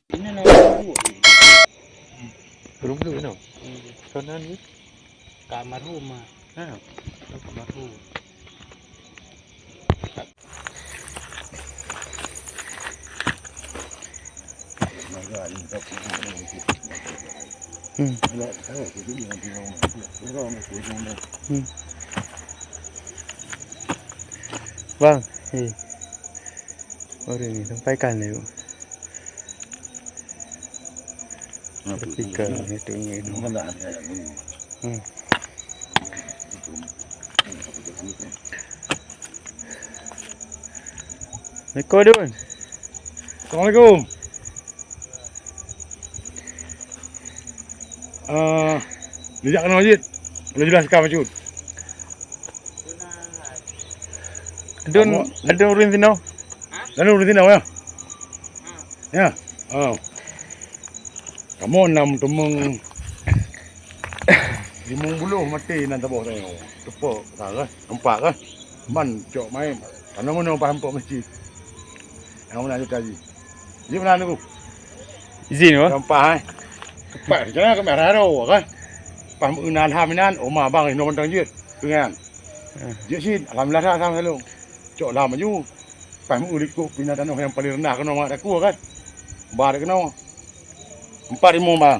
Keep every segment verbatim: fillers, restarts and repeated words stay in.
Ini nama guru. Belum, belum, no. Hmm. Sonan ni? Kak Marhum, ah. Ha. Kak Marhum. Hmm. Hmm. Bang, eh. Baru ni sampaikan dulu. Speaker itu ni. Hmm. Assalamualaikum, Dun. Assalamualaikum. Eh, dijak keunoe jeuet. Boleh jelaskan bacut. Dun, kamoe, Dun ureueng sinoe? Lalu ureueng sinoe, ya? Ya. Oh. Kamoe na meuteumèe limong ploh maté nan saboh tanyoe. Teupeu sa kah? Empat kah? Man cok mai. Tanyoe ngon paih meupak meuseujid. Nyang meunan cit tadi. Jeuet meunan, Teungku. Izin, Bang. Nyang paih, eh. Teumpat, jangan kami raro, kan. Paih meunan, alhamdulillah, oma bang, inoe mantong jeuet. Peungan. Ah. Jeuet cit, alhamdulillah, alhamdulillah. Cok lam laju. Paih meu likot pinah tanoh nyang paleng reunah keunoe mak takue, kan. Ba keunoe. Empat limong bang.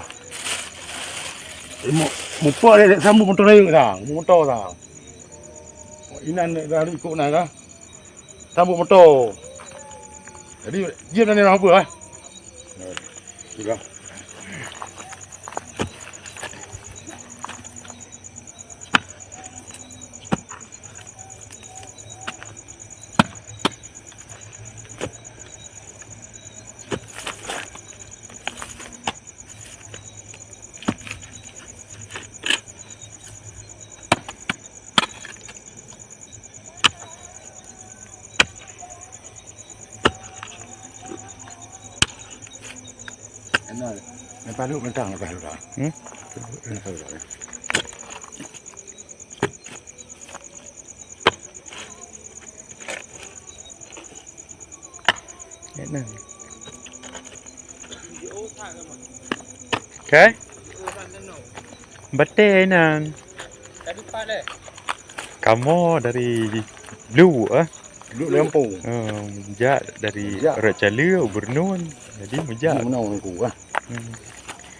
Limong, mupok dek sambung motor rayeuk sang, motor sang. Inan dek dah likot na kah? Sambung motor. Jadi, jeuet na nyoe apa, eh? Sudah. Kenal. Lepas tu mentang lepas tu dah. Hmm? Lepas tu dah. Enak. Oke. Batèe nan. Kamoe dari Blu, eh. Blu Lampung. Eh, jak dari Jak. Rot Cale, Ubernun. Jadi meujak. Meunoe Teungku, eh. Hmm.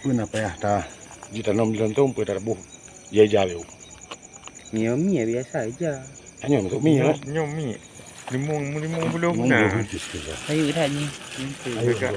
Peue na payah ta jitanom di lantong, peue ta taboh. Ija-ija lé. Nyoe mie biasa ija. Nyoe masuk mie, nyoe, eh? Nyoe mie. Limong, limong puluh. Limong puluh na. Ayo dah ni. Ayo, dekat.